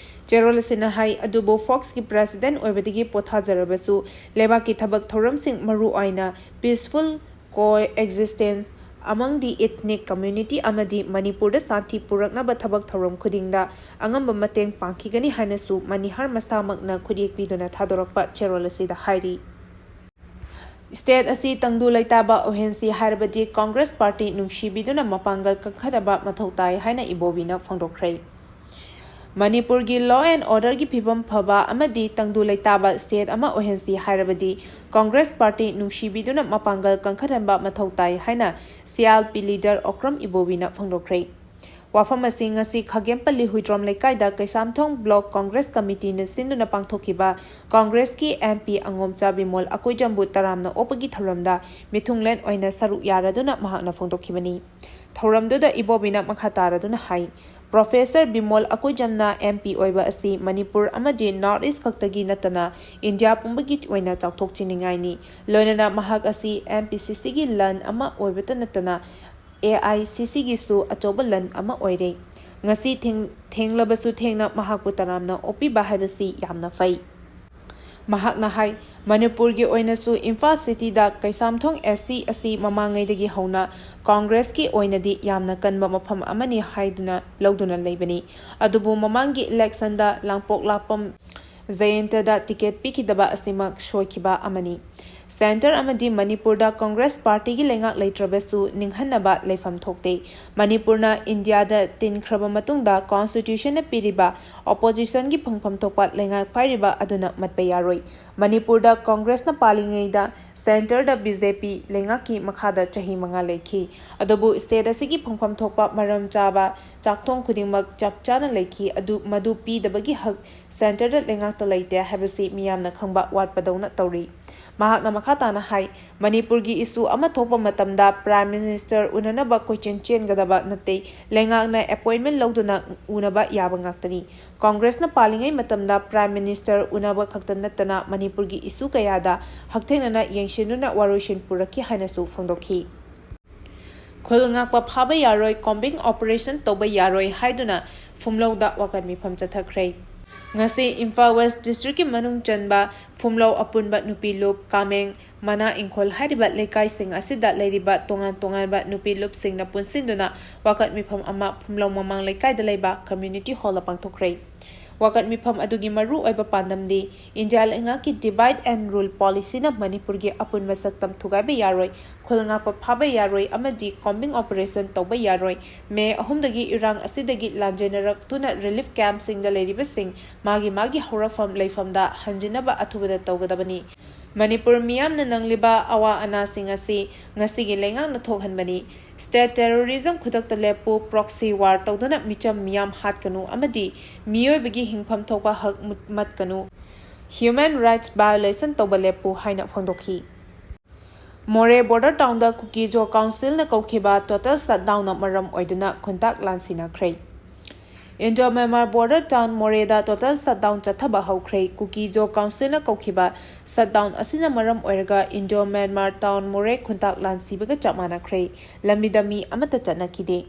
ꯆꯦꯔꯣꯜ ꯑꯁꯤꯅ ꯍꯥꯏ, ꯑꯗꯨꯕꯨ ꯐꯣꯛꯁꯀꯤ ꯄ꯭ꯔꯦꯁꯤꯗꯦꯟꯠ ꯑꯣꯏꯕꯗꯒꯤ ꯄꯣꯊꯥꯖꯔꯕꯁꯨ ꯂꯩꯕꯥꯛꯀꯤ ꯊꯕꯛ ꯊꯧꯔꯝꯁꯤꯡ, ꯃꯔꯨ ꯑꯣꯏꯅ peaceful coexistence among the ethnic community ꯑꯃꯗꯤ ꯃꯅꯤꯄꯨꯔꯗ ꯁꯥꯟꯇꯤ ꯄꯨꯔꯛꯅꯕ ꯊꯕꯛ ꯊꯧꯔꯝ ꯈꯨꯗꯤꯡꯗ ꯑꯉꯝꯕ ꯃꯇꯦꯡ ꯄꯥꯡꯈꯤꯒꯅꯤ ꯍꯥꯏꯅꯁꯨ ꯃꯅꯤꯍꯥꯔ ꯃꯁꯥꯃꯛꯅ ꯈꯨꯠꯌꯦꯛ ꯄꯤꯗꯨꯅ ꯊꯥꯗꯣꯔꯛꯄ ꯆꯦꯔꯣꯜ ꯑꯁꯤꯗ ꯍꯥꯏꯔꯤ꯫ ꯁ꯭ꯇꯦꯠ ꯑꯁꯤ ꯇꯪꯗꯨ ꯂꯩꯇꯥꯕ ꯑꯣꯏꯍꯟꯁꯤ ꯍꯥꯏꯔꯕꯗꯤ ꯀꯣꯡꯒ꯭ꯔꯦꯁ ꯄꯥꯔꯇꯤ ꯅꯨꯡꯁꯤꯕꯤꯗꯨꯅ ꯃꯄꯥꯡꯒꯜ ꯀꯟꯈꯠꯅꯕ ꯃꯊꯧ ꯇꯥꯏ ꯍꯥꯏꯅ ꯏꯕꯣꯕꯤꯅ ꯐꯣꯡꯗꯣꯛꯈ꯭ꯔꯦ꯫ ꯃꯅꯤꯄꯨꯔꯒꯤ law and orderꯒꯤ ꯐꯤꯕꯝ ꯐꯕ ꯑꯃꯗꯤ ꯇꯪꯗꯨ ꯂꯩꯇꯥꯕ ꯁ꯭ꯇꯦꯠ ꯑꯃ ꯑꯣꯏꯍꯟꯁꯤ ꯍꯥꯏꯔꯕꯗꯤ ꯀꯣꯡꯒ꯭ꯔꯦꯁ ꯄꯥꯔꯇꯤ ꯅꯨꯡꯁꯤꯕꯤꯗꯨꯅ ꯃꯄꯥꯡꯒꯜ ꯀꯟꯈꯠꯍꯟꯕ ꯃꯊꯧ ꯇꯥꯏ ꯍꯥꯏꯅ CLP leader ꯑꯣꯀ꯭ꯔꯝ ꯏꯕꯣꯕꯤꯅ ꯐꯣꯡꯗꯣꯛꯈ꯭ꯔꯦ꯫ ꯋꯥꯐꯝ ꯑꯁꯤ ꯉꯁꯤ ꯈꯥꯒꯦꯝꯄꯜꯂꯤ ꯍꯨꯏꯗ꯭ꯔꯣꯝ ꯂꯩꯀꯥꯏꯗ ꯀꯩꯁꯥꯝꯊꯣꯡ block ꯀꯣꯡꯒ꯭ꯔꯦꯁ ꯀꯃꯤꯇꯤꯅ ꯁꯤꯟꯗꯨꯅ ꯄꯥꯡꯊꯣꯛꯈꯤꯕ ꯀꯣꯡꯒ꯭ꯔꯦꯁꯀꯤ MP ꯑꯉꯣꯝꯆꯥ ꯕꯤꯃꯣꯜ ꯑꯀꯣꯏꯖꯝꯕꯨ ꯇꯔꯥꯝꯅ ꯑꯣꯛꯄꯒꯤ ꯊꯧꯔꯝꯗ ꯃꯤꯊꯨꯡꯂꯦꯟ ꯑꯣꯏꯅ ꯁꯔꯨꯛ ꯌꯥꯔꯗꯨꯅ ꯃꯍꯥꯛꯅ ꯐꯣꯡꯗꯣꯛꯈꯤꯕꯅꯤ꯫ ꯊꯧꯔꯝꯗꯨꯗ ꯏꯕꯣꯕꯤꯅ ꯃꯈꯥ ꯇꯥꯔꯗꯨꯅ ꯍꯥꯏ, Professor ꯕꯤꯃꯣꯜ ꯑꯀꯣꯏꯖꯝꯅ MP ꯑꯣꯏꯕ ꯑꯁꯤ ꯃꯅꯤꯄꯨꯔ ꯑꯃꯗꯤ North East ꯈꯛꯇꯒꯤ ꯅꯠꯇꯅ ꯏꯟꯗꯤꯌꯥ ꯄꯨꯝꯕꯒꯤ ꯑꯣꯏꯅ ꯆꯥꯎꯊꯣꯛꯆꯅꯤꯡꯉꯥꯏꯅꯤ꯫ ꯂꯣꯏꯅꯅ ꯃꯍꯥꯛ ꯑꯁꯤ MPCCꯒꯤ ꯂꯟ ꯑꯃ ꯑꯣꯏꯕꯇ ꯅꯠꯇꯅ AICCꯒꯤꯁꯨ ꯑꯆꯧꯕ ꯂꯟ ꯑꯃ ꯑꯣꯏꯔꯦ꯫ ꯉꯁꯤ ꯊꯦꯡ-, ꯊꯦꯡꯂꯕꯁꯨ ꯊꯦꯡꯅ ꯃꯍꯥꯛꯄꯨ ꯇꯔꯥꯝꯅ ꯑꯣꯛꯄꯤꯕ ꯍꯥꯏꯕꯁꯤ ꯌꯥꯝꯅ ꯐꯩ꯫ ꯃꯍꯥꯛꯅ ꯍꯥꯏ, ꯃꯅꯤꯄꯨꯔꯒꯤ ꯑꯣꯏꯅꯁꯨ ꯏꯝꯐꯥꯜ ꯁꯤꯇꯤꯗ ꯀꯩꯁꯥꯝꯊꯣꯡ SC ꯑꯁꯤ ꯃꯃꯥꯡꯉꯩꯗꯒꯤ ꯍꯧꯅ ꯀꯣꯡꯒ꯭ꯔꯦꯁꯀꯤ ꯑꯣꯏꯅꯗꯤ ꯌꯥꯝꯅ ꯀꯟꯕ ꯃꯐꯝ ꯑꯃꯅꯤ ꯍꯥꯏꯗꯨꯅ ꯂꯧꯗꯨꯅ ꯂꯩꯕꯅꯤ꯫ ꯑꯗꯨꯕꯨ ꯃꯃꯥꯡꯒꯤ election ꯗ ꯂꯥꯡꯄꯣꯛ ꯂꯥꯛꯄꯝ ꯖꯌꯦꯟꯇꯗ ticket ꯄꯤꯈꯤꯗꯕ ꯑꯁꯤꯃꯛ ꯁꯣꯏꯈꯤꯕ ꯑꯃꯅꯤ꯫ Centre ꯑꯃꯗꯤ ꯃꯅꯤꯄꯨꯔꯗ ꯀꯣꯡꯒ꯭ꯔꯦꯁ ꯄꯥꯔꯇꯤꯒꯤ ꯂꯩꯉꯥꯛ ꯂꯩꯇ꯭ꯔꯕꯁꯨ ꯅꯤꯡꯍꯟꯅꯕ ꯂꯩꯐꯝ ꯊꯣꯛꯇꯦ꯫ ꯃꯅꯤꯄꯨꯔꯅ ꯏꯟꯗꯤꯌꯥꯗ ꯇꯤꯟꯈ꯭ꯔꯕ ꯃꯇꯨꯡꯗ constitutionꯅ ꯄꯤꯔꯤꯕ oppositionꯒꯤ ꯐꯪꯐꯝ ꯊꯣꯛꯄ ꯂꯩꯉꯥꯛ ꯄꯥꯏꯔꯤꯕ ꯑꯗꯨꯅ ꯃꯠꯄ ꯌꯥꯔꯣꯏ꯫ ꯃꯅꯤꯄꯨꯔꯗ ꯀꯣꯡꯒ꯭ꯔꯦꯁꯅ ꯄꯥꯜꯂꯤꯉꯩꯗ centreꯗ BJP ꯂꯩꯉꯥꯛꯀꯤ ꯃꯈꯥꯗ ꯆꯍꯤ ꯃꯉꯥ ꯂꯩꯈꯤ꯫ ꯑꯗꯨꯕꯨ state ꯑꯁꯤꯒꯤ ꯐꯪꯐꯝ ꯊꯣꯛꯄ ꯃꯔꯝ ꯆꯥꯕ ꯆꯥꯛꯊꯣꯡ ꯈꯨꯗꯤꯡꯃꯛ ꯆꯞ ꯆꯥꯅ ꯂꯩꯈꯤ꯫ ꯑꯗꯨ ꯃꯗꯨ ꯄꯤꯗꯕꯒꯤ ꯍꯛ centreꯗ ꯂꯩꯉꯥꯛꯇ ꯂꯩꯇꯦ ꯍꯥꯏꯕꯁꯤ ꯃꯤꯌꯥꯝꯅ ꯈꯪꯕ ꯋꯥꯠꯄꯗꯧꯅ ꯇꯧꯔꯤ꯫ ꯃꯍꯥꯛꯅ ꯃꯈꯥ ꯇꯥꯅ ꯍꯥꯏ, ꯃꯅꯤꯄꯨꯔꯒꯤ issue ꯑꯃ ꯊꯣꯛꯄ ꯃꯇꯝꯗ Prime Minister ꯎꯅꯅꯕ ꯀꯣꯏꯆꯦꯟ ꯆꯦꯟꯒꯗꯕ ꯅꯠꯇꯦ, ꯂꯩꯉꯥꯛꯅ appointment ꯂꯧꯗꯨꯅ ꯎꯅꯕ ꯌꯥꯕ ꯉꯥꯛꯇꯅꯤ꯫ ꯀꯣꯡꯒ꯭ꯔꯦꯁꯅ ꯄꯥꯜꯂꯤꯉꯩ ꯃꯇꯝꯗ Prime Minister ꯎꯅꯕ ꯈꯛꯇ ꯅꯠꯇꯅ ꯃꯅꯤꯄꯨꯔꯒꯤ issue ꯀꯌꯥꯗ ꯍꯛꯊꯦꯡꯅꯅ ꯌꯦꯡꯁꯤꯟꯗꯨꯅ ꯋꯥꯔꯣꯏꯁꯤꯟ ꯄꯨꯔꯛꯈꯤ ꯍꯥꯏꯅꯁꯨ ꯐꯣꯡꯗꯣꯛꯈꯤ꯫ ꯈꯨꯜ ꯉꯥꯛꯄ ꯐꯥꯕ ꯌꯥꯔꯣꯏ, combing operation ꯇꯧꯕ ꯌꯥꯔꯣꯏ ꯍꯥꯏꯗꯨꯅ ꯐꯨꯝꯂꯧꯗ ꯋꯥꯀꯠ ꯃꯤꯐꯝ ꯆꯠꯊꯈ꯭ꯔꯦ꯫ ꯉꯁꯤ ꯏꯝꯐꯥꯜ ꯋꯦꯁ ꯗꯤꯁꯇ꯭ꯔꯤꯛꯀꯤ ꯃꯅꯨꯡ ꯆꯟꯕ ꯐꯨꯝꯂꯧ ꯑꯄꯨꯟꯕ ꯅꯨꯄꯤ ꯂꯨꯞ, ꯀꯥꯃꯦꯡ, ꯃꯅꯥ ꯏꯪꯈꯣꯜ ꯍꯥꯏꯔꯤꯕ ꯂꯩꯀꯥꯏꯁꯤꯡ ꯑꯁꯤꯗ ꯂꯩꯔꯤꯕ ꯇꯣꯉꯥꯟ ꯇꯣꯉꯥꯟꯕ ꯅꯨꯄꯤ ꯂꯨꯞꯁꯤꯡꯅ ꯄꯨꯟꯁꯤꯟꯗꯨꯅ ꯋꯥꯀꯠ ꯃꯤꯐꯝ ꯑꯃ ꯐꯨꯝꯂꯧ ꯃꯃꯥꯡ ꯂꯩꯀꯥꯏꯗ ꯂꯩꯕ ꯀꯝꯃ꯭ꯌꯨꯅꯤꯇꯤ ꯍꯣꯜꯗ ꯄꯥꯡꯊꯣꯛꯈ꯭ꯔꯦ꯫ ꯋꯥꯀꯠ ꯃꯤꯐꯝ ꯑꯗꯨꯒꯤ ꯃꯔꯨ ꯑꯣꯏꯕ ꯄꯥꯟꯗꯝꯗꯤ ꯏꯟꯗꯤꯌꯥ ꯂꯩꯉꯥꯛꯀꯤ Divide and Rule policyꯅ ꯃꯅꯤꯄꯨꯔꯒꯤ ꯑꯄꯨꯟꯕ ꯁꯛꯇꯝ ꯊꯨꯒꯥꯏꯕ ꯌꯥꯔꯣꯏ, ꯈꯨꯜ ꯉꯥꯛꯄ ꯐꯥꯕ ꯌꯥꯔꯣꯏ ꯑꯃꯗꯤ combing operation ꯇꯧꯕ ꯌꯥꯔꯣꯏ꯫ ꯃꯦ ꯑꯍꯨꯝꯗꯒꯤ ꯏꯔꯥꯡ ꯑꯁꯤꯗꯒꯤ ꯂꯥꯟꯖꯦꯟꯅꯔꯛꯇꯨꯅ relief campꯁꯤꯡꯗ ꯂꯩꯔꯤꯕꯁꯤꯡ ꯃꯥꯒꯤ ꯃꯥꯒꯤ ꯍꯧꯔꯛꯐꯝ ꯂꯩꯐꯝꯗ ꯍꯟꯖꯤꯟꯅꯕ ꯑꯊꯨꯕꯗ ꯇꯧꯒꯗꯕꯅꯤ꯫ ꯃꯅꯤꯄꯨꯔ ꯃꯤꯌꯥꯝꯅ ꯅꯪꯂꯤꯕ ꯑꯋꯥ ꯑꯅꯥꯁꯤꯡ ꯑꯁꯤ ꯉꯁꯤꯒꯤ ꯂꯩꯉꯥꯛꯅ ꯊꯣꯛꯍꯟꯕꯅꯤ꯫ State terrorism ꯈꯨꯗꯛꯇ ꯂꯦꯞꯄꯨ, proxy war ꯇꯧꯗꯨꯅ ꯃꯤꯆꯝ ꯃꯤꯌꯥꯝ ꯍꯥꯠꯀꯅꯨ ꯑꯃꯗꯤ ꯃꯤꯑꯣꯏꯕꯒꯤ ꯍꯤꯡꯐꯝ ꯊꯣꯛꯄ ꯍꯛ ꯃꯨꯠ-, ꯃꯠꯀꯅꯨ, human rights violation ꯇꯧꯕ ꯂꯦꯞꯄꯨ ꯍꯥꯏꯅ ꯐꯣꯡꯗꯣꯛꯈꯤ꯫ ꯃꯣꯔꯦ border townꯗ ꯀꯨꯀꯤ-ꯖꯣ councilꯅ ꯀꯧꯈꯤꯕ total shutdownꯅ ꯃꯔꯝ ꯑꯣꯏꯗꯨꯅ ꯈꯨꯟꯇꯥꯛ ꯂꯥꯟꯁꯤꯟꯅꯈ꯭ꯔꯦ꯫ Indo-Myanmar border town ꯃꯣꯔꯦꯗ total shutdown ꯆꯠꯊꯕ ꯍꯧꯈ꯭ꯔꯦ꯫ ꯀꯨꯀꯤ-ꯖꯣ councilꯅ ꯀꯧꯈꯤꯕ shutdown ꯑꯁꯤꯅ ꯃꯔꯝ ꯑꯣꯏꯔꯒ Indo-Myanmar town ꯃꯣꯔꯦ ꯈꯨꯟꯇꯥꯛ ꯂꯥꯟꯁꯤꯕꯒ ꯆꯞ ꯃꯥꯟꯅꯈ꯭ꯔꯦ꯫ ꯂꯝꯕꯤꯗ ꯃꯤ ꯑꯃꯠꯇ ꯆꯠꯅꯈꯤꯗꯦ꯫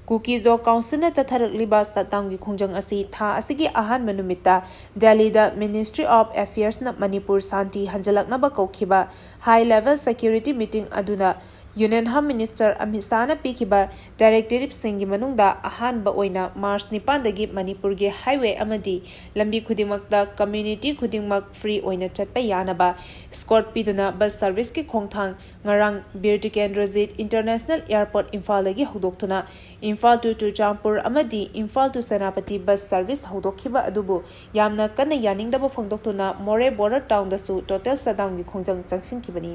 ꯀꯨꯀꯤ-ꯖꯣ councilꯅ ꯆꯠꯊꯔꯛꯂꯤꯕ shutdownꯒꯤ ꯈꯣꯡꯖꯪ ꯑꯁꯤ ꯊꯥ ꯑꯁꯤꯒꯤ ꯑꯍꯥꯟꯕ ꯅꯨꯃꯤꯠꯇ ꯗꯦꯜꯂꯤꯗ Ministry of Affairsꯅ Manipur Shanti ꯍꯟꯖꯤꯜꯂꯛꯅꯕ ꯀꯧꯈꯤꯕ high level security meeting ꯑꯗꯨꯅ Union Home Minister ꯑꯃꯤꯠ ꯁꯥꯍꯅ ꯄꯤꯈꯤꯕ directiveꯁꯤꯡꯒꯤ ꯃꯅꯨꯡꯗ ꯑꯍꯥꯟꯕ ꯑꯣꯏꯅ March ꯅꯤꯄꯥꯟꯗꯒꯤ ꯃꯅꯤꯄꯨꯔꯒꯤ highway ꯑꯃꯗꯤ ꯂꯝꯕꯤ ꯈꯨꯗꯤꯡꯃꯛꯇ community ꯈꯨꯗꯤꯡꯃꯛ free ꯑꯣꯏꯅ ꯆꯠꯄ ꯌꯥꯅꯕ escort ꯄꯤꯗꯨꯅ bus serviceꯀꯤ ꯈꯣꯡꯊꯥꯡ ꯉꯔꯥꯡ ꯕꯤꯔ ꯇꯤꯀꯦꯟꯗ꯭ꯔꯖꯤꯠ International Airport ꯏꯝꯐꯥꯜꯗꯒꯤ ꯍꯧꯗꯣꯛꯇꯨꯅ ꯏꯝꯐꯥꯜ to ꯆꯨꯔꯆꯥꯟꯄꯨꯔ ꯑꯃꯗꯤ Imphal to Senapati bus service ꯍꯧꯗꯣꯛꯈꯤꯕ ꯑꯗꯨꯕꯨ ꯌꯥꯝꯅ ꯀꯟꯅ ꯌꯥꯅꯤꯡꯗꯕ ꯐꯣꯡꯗꯣꯛꯇꯨꯅ ꯃꯣꯔꯦ border townꯗꯁꯨ total shutdownꯒꯤ ꯈꯣꯡꯖꯪ ꯆꯪꯁꯤꯟꯈꯤꯕꯅꯤ꯫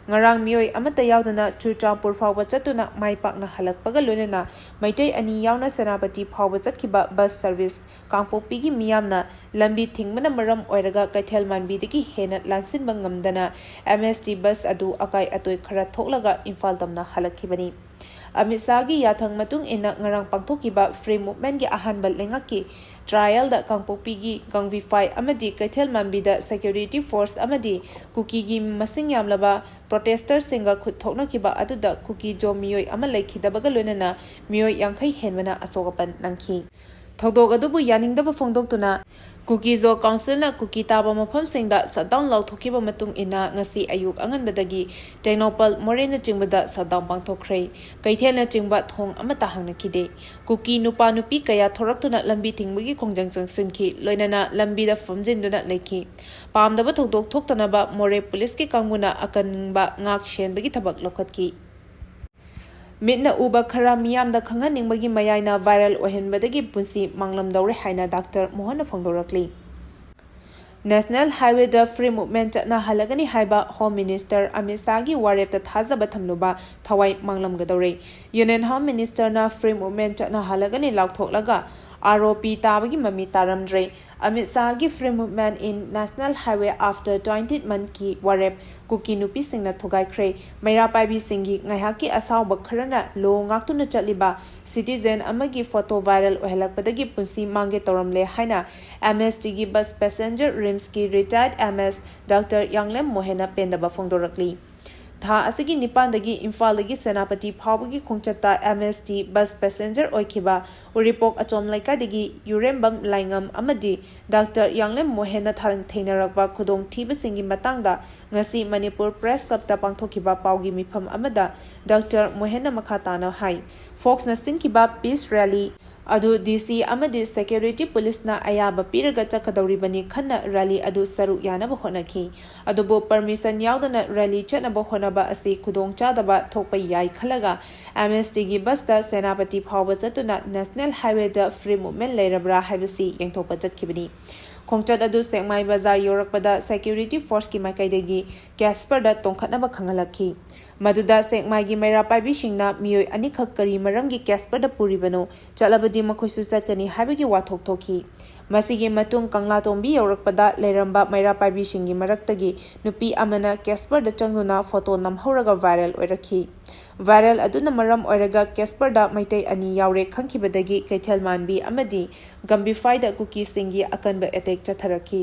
ꯉꯔꯥꯡ ꯃꯤꯑꯣꯏ ꯑꯃꯠꯇ ꯌꯥꯎꯗꯅ ꯆꯨꯔꯆꯥꯟꯄꯨꯔ ꯐꯥꯎꯕ ꯆꯠꯇꯨꯅ ꯃꯥꯏ ꯄꯥꯛꯅ ꯍꯜꯂꯛꯄꯒ ꯂꯣꯏꯅꯅ ꯃꯩꯇꯩ ꯑꯅꯤ ꯌꯥꯎꯅ ꯁꯦꯅꯥꯄꯇꯤ ꯐꯥꯎꯕ ꯆꯠꯈꯤꯕ bus service ꯀꯥꯡꯄꯣꯛꯄꯤꯒꯤ ꯃꯤꯌꯥꯝꯅ ꯂꯝꯕꯤ ꯊꯤꯡꯕꯅ ꯃꯔꯝ ꯑꯣꯏꯔꯒ ꯀꯩꯊꯦꯜ ꯃꯥꯟꯕꯤꯗꯒꯤ ꯍꯦꯟꯅ ꯂꯥꯟꯁꯤꯟꯕ ꯉꯝꯗꯅ M S T bus ꯑꯗꯨ ꯑꯀꯥꯏ ꯑꯇꯣꯏ ꯈꯔ ꯊꯣꯛꯂꯒ ꯏꯝꯐꯥꯜ ꯇꯝꯅ ꯍꯜꯂꯛꯈꯤꯕꯅꯤ꯫ ꯑꯃꯤꯠ ꯁꯥꯍꯒꯤ ꯌꯥꯊꯪ ꯃꯇꯨꯡ ꯏꯟꯅ ꯉꯔꯥꯡ ꯄꯥꯡꯊꯣꯛꯈꯤꯕ Free Movementꯀꯤ ꯑꯍꯥꯟꯕ ꯂꯩꯉꯥꯛꯀꯤ trialꯗ ꯀꯥꯡꯄꯣꯛꯄꯤꯒꯤ ꯒꯪꯕꯤꯐꯥꯏ ꯑꯃꯗꯤ ꯀꯩꯊꯦꯜ ꯃꯥꯟꯕꯤꯗ security force ꯑꯃꯗꯤ ꯀꯨꯀꯤꯒꯤ ꯃꯁꯤꯡ ꯌꯥꯝꯂꯕ protesterꯁꯤꯡꯒ ꯈꯨꯠ ꯊꯣꯛꯅꯈꯤꯕ ꯑꯗꯨꯗ ꯀꯨꯀꯤ-ꯖꯣ ꯃꯤꯑꯣꯏ ꯑꯃ ꯂꯩꯈꯤꯗꯕꯒ ꯂꯣꯏꯅꯅ ꯃꯤꯑꯣꯏ ꯌꯥꯡꯈꯩ ꯍꯦꯟꯕꯅ ꯑꯁꯣꯛ ꯑꯄꯟ ꯅꯪꯈꯤ꯫ ꯊꯧꯗꯣꯛ ꯑꯗꯨꯕꯨ ꯌꯥꯅꯤꯡꯗꯕ ꯐꯣꯡꯗꯣꯛꯇꯨꯅ ꯀꯨꯀꯤꯖꯣ ꯀꯥꯎꯟꯁꯤꯜꯅ ꯀꯨꯀꯤ ꯇꯥꯕ ꯃꯐꯝꯁꯤꯡꯗ ꯁꯠꯗꯥꯎꯟ ꯂꯥꯎꯊꯣꯛꯈꯤꯕ ꯃꯇꯨꯡ ꯏꯟꯅ ꯉꯁꯤ ꯑꯌꯨꯛ ꯑꯉꯟꯕꯗꯒꯤ ꯇꯦꯡꯅꯧꯄꯜ, ꯃꯣꯔꯦꯅꯆꯤꯡꯕꯗ ꯁꯠꯗꯥꯎꯟ ꯄꯥꯡꯊꯣꯛꯈ꯭ꯔꯦ꯫ ꯀꯩꯊꯦꯜꯅꯆꯤꯡꯕ ꯊꯣꯡ ꯑꯃꯠꯇ ꯍꯥꯡꯅꯈꯤꯗꯦ꯫ ꯀꯨꯀꯤ ꯅꯨꯄꯥ ꯅꯨꯄꯤ ꯀꯌꯥ ꯊꯣꯔꯛꯇꯨꯅ ꯂꯝꯕꯤ ꯊꯤꯡꯕꯒꯤ ꯈꯣꯡꯖꯪ ꯆꯪꯁꯤꯟꯈꯤ, ꯂꯣꯏꯅꯅ ꯂꯝꯕꯤꯗ ꯐꯝꯖꯤꯟꯗꯨꯅ ꯂꯩꯈꯤ꯫ ꯄꯥꯝꯗꯕ ꯊꯧꯗꯣꯛ ꯊꯣꯛꯇꯅꯕ ꯃꯣꯔꯦ ꯄꯨꯂꯤꯁꯀꯤ ꯀꯥꯡꯕꯨꯅ ꯑꯀꯟꯕ ꯉꯥꯛ ꯁꯦꯟꯕꯒꯤ ꯊꯕꯛ ꯂꯧꯈꯠꯈꯤ꯫ ꯃꯤꯠꯅ ꯎꯕ ꯈꯔ ꯃꯤꯌꯥꯝꯗ ꯈꯪꯍꯟꯅꯤꯡꯕꯒꯤ ꯃꯌꯥꯏꯅ ꯚꯥꯏꯔꯦꯜ ꯑꯣꯏꯍꯟꯕꯗꯒꯤ ꯄꯨꯟꯁꯤ ꯃꯥꯡꯂꯝꯗꯧꯔꯦ ꯍꯥꯏꯅ ꯗꯥꯛꯇꯔ ꯃꯣꯍꯟꯅ ꯐꯣꯡꯗꯣꯔꯛꯂꯤ꯫ ꯅꯦꯁꯅꯦꯜ ꯍꯥꯏꯋꯦꯗ ꯐ꯭ꯔꯤ ꯃꯨꯚꯃꯦꯟꯠ ꯆꯠꯅꯍꯜꯂꯒꯅꯤ ꯍꯥꯏꯕ ꯍꯣꯝ ꯃꯤꯅꯤꯁꯇꯔ ꯑꯃꯤꯠ ꯁꯥꯍꯒꯤ ꯋꯥꯔꯦꯞꯇ ꯊꯥꯖꯕ ꯊꯝꯂꯨꯕ ꯊꯋꯥꯏ ꯃꯥꯡꯂꯝꯒꯗꯧꯔꯦ꯫ ꯌꯨꯅꯤꯌꯟ ꯍꯣꯝ ꯃꯤꯅꯤꯁꯇꯔꯅ ꯐ꯭ꯔꯤ ꯃꯨꯚꯃꯦꯟꯠ ꯆꯠꯅꯍꯜꯂꯒꯅꯤ ꯂꯥꯎꯊꯣꯛꯂꯒ ꯑꯥꯔ ꯑꯣ ꯄꯤ ꯇꯥꯕꯒꯤ ꯃꯃꯤ ꯇꯥꯔꯝꯗ꯭ꯔꯦ꯫ Amit ꯁꯥꯍꯒꯤ Free Movement in National Highway After Twenty Monthsꯀꯤ ꯋꯥꯔꯦꯞ ꯀꯨꯀꯤ ꯅꯨꯄꯤꯁꯤꯡꯅ ꯊꯨꯒꯥꯏꯈ꯭ꯔꯦ꯫ ꯃꯩꯔꯥ ꯄꯥꯏꯕꯤꯁꯤꯡꯒꯤ ꯉꯥꯏꯍꯥꯛꯀꯤ ꯑꯁꯥꯎꯕ ꯈꯔꯅ ꯂꯣ ꯉꯥꯛꯇꯨꯅ ꯆꯠꯂꯤꯕ citizen ꯑꯃꯒꯤ photo viral ꯑꯣꯏꯍꯜꯂꯛꯄꯗꯒꯤ ꯄꯨꯟꯁꯤ ꯃꯥꯡꯒꯦ ꯇꯧꯔꯝꯂꯦ ꯍꯥꯏꯅ ꯑꯦꯝ ꯑꯦꯁ ꯇꯤꯒꯤ bus passenger, ꯔꯤꯝꯁꯀꯤ retired ꯑꯦꯝ ꯑꯦꯁ ꯗꯥꯛꯇꯔ ꯌꯥꯡꯂꯦꯝ ꯃꯣꯍꯦꯟꯅ ꯄꯦꯟꯗꯕ ꯐꯣꯡꯗꯣꯔꯛꯂꯤ꯫ ꯊꯥ ꯑꯁꯤꯒꯤ ꯅꯤꯄꯥꯟꯗꯒꯤ ꯏꯝꯐꯥꯜꯗꯒꯤ ꯁꯦꯅꯥꯄꯇꯤ ꯐꯥꯎꯕꯒꯤ ꯈꯣꯡꯆꯠꯇ ꯑꯦꯝ ꯑꯦꯁ ꯇꯤ bus passenger ꯑꯣꯏꯈꯤꯕ ꯎꯔꯤꯄꯣꯛ ꯑꯆꯣꯝ ꯂꯩꯀꯥꯏꯗꯒꯤ ꯌꯨꯔꯦꯝꯕꯝ ꯂꯥꯏꯉꯝ ꯑꯃꯗꯤ ꯗꯥꯛꯇꯔ ꯌꯥꯡꯂꯦꯝ ꯃꯣꯍꯦꯟꯅ ꯊꯥ-, ꯊꯦꯡꯅꯔꯛꯄ ꯈꯨꯗꯣꯡꯊꯤꯕꯁꯤꯡꯒꯤ ꯃꯇꯥꯡꯗ ꯉꯁꯤ ꯃꯅꯤꯄꯨꯔ Press Clubꯇ ꯄꯥꯡꯊꯣꯛꯈꯤꯕ ꯄꯥꯎꯒꯤ ꯃꯤꯐꯝ ꯑꯃꯗ ꯗꯥꯛꯇꯔ ꯃꯣꯍꯦꯟꯅ ꯃꯈꯥ ꯇꯥꯅ ꯍꯥꯏ, ꯐꯣꯛꯁꯅ ꯁꯤꯟꯈꯤꯕ peace rally ꯑꯗꯨ ꯗꯤ ꯁꯤ ꯑꯃꯗꯤ security ꯄꯨꯂꯤꯁꯅ ꯑꯌꯥꯕ ꯄꯤꯔꯒ ꯆꯠꯀꯗꯧꯔꯤꯕꯅꯤ ꯈꯟꯅ rally ꯑꯗꯨ ꯁꯔꯨꯛ ꯌꯥꯅꯕ ꯍꯣꯠꯅꯈꯤ꯫ ꯑꯗꯨꯕꯨ permission ꯌꯥꯎꯗꯅ rally ꯆꯠꯅꯕ ꯍꯣꯠꯅꯕ ꯑꯁꯤ ꯈꯨꯗꯣꯡꯆꯥꯗꯕ ꯊꯣꯛꯄ ꯌꯥꯏ ꯈꯜꯂꯒ ꯑꯦꯝ ꯑꯦꯁ ꯇꯤꯒꯤ busꯇ ꯁꯦꯅꯥꯄꯇꯤ ꯐꯥꯎꯕ ꯆꯠꯇꯨꯅ National Highwayꯗ free movement ꯂꯩꯔꯕ꯭ꯔꯥ ꯍꯥꯏꯕꯁꯤ ꯌꯦꯡꯊꯣꯛꯄ ꯆꯠꯈꯤꯕꯅꯤ꯫ ꯈꯣꯡꯆꯠ ꯑꯗꯨ ꯁꯦꯛꯃꯥꯏ ꯕꯖꯥꯔ ꯌꯧꯔꯛꯄꯗ security forceꯀꯤ ꯃꯥꯏꯀꯩꯗꯒꯤ Casperꯗ ꯇꯣꯡꯈꯠꯅꯕ ꯈꯪꯍꯜꯂꯛꯈꯤ꯫ ꯃꯗꯨꯗ ꯁꯦꯛꯃꯥꯏꯒꯤ ꯃꯩꯔꯥ ꯄꯥꯏꯕꯤꯁꯤꯡꯅ ꯃꯤꯑꯣꯏ ꯑꯅꯤꯈꯛ ꯀꯔꯤ ꯃꯔꯝꯒꯤ Casperꯗ ꯄꯨꯔꯤꯕꯅꯣ? ꯆꯠꯂꯕꯗꯤ ꯃꯈꯣꯏꯁꯨ ꯆꯠꯀꯅꯤ ꯍꯥꯏꯕꯒꯤ ꯋꯥꯊꯣꯛ ꯊꯣꯛꯈꯤ꯫ ꯃꯁꯤꯒꯤ ꯃꯇꯨꯡ ꯀꯪꯂꯥꯇꯣꯡꯕꯤ ꯌꯧꯔꯛꯄꯗ ꯂꯩꯔꯝꯕ ꯃꯩꯔꯥ ꯄꯥꯏꯕꯤꯁꯤꯡꯒꯤ ꯃꯔꯛꯇꯒꯤ ꯅꯨꯄꯤ ꯑꯃꯅ Casperꯗ ꯆꯪꯗꯨꯅ photo ꯅꯝꯍꯧꯔꯒ viral ꯑꯣꯏꯔꯛꯈꯤ꯫ Viral ꯑꯗꯨꯅ ꯃꯔꯝ ꯑꯣꯏꯔꯒ Casperꯗ ꯃꯩꯇꯩ ꯑꯅꯤ ꯌꯥꯎꯔꯦ ꯈꯪꯈꯤꯕꯗꯒꯤ ꯀꯩꯊꯦꯜ ꯃꯥꯟꯕꯤ ꯑꯃꯗꯤ ꯒꯝꯕꯤꯐꯥꯏꯗ ꯀꯨꯀꯤꯁꯤꯡꯒꯤ ꯑꯀꯟꯕ attack ꯆꯠꯊꯔꯛꯈꯤ꯫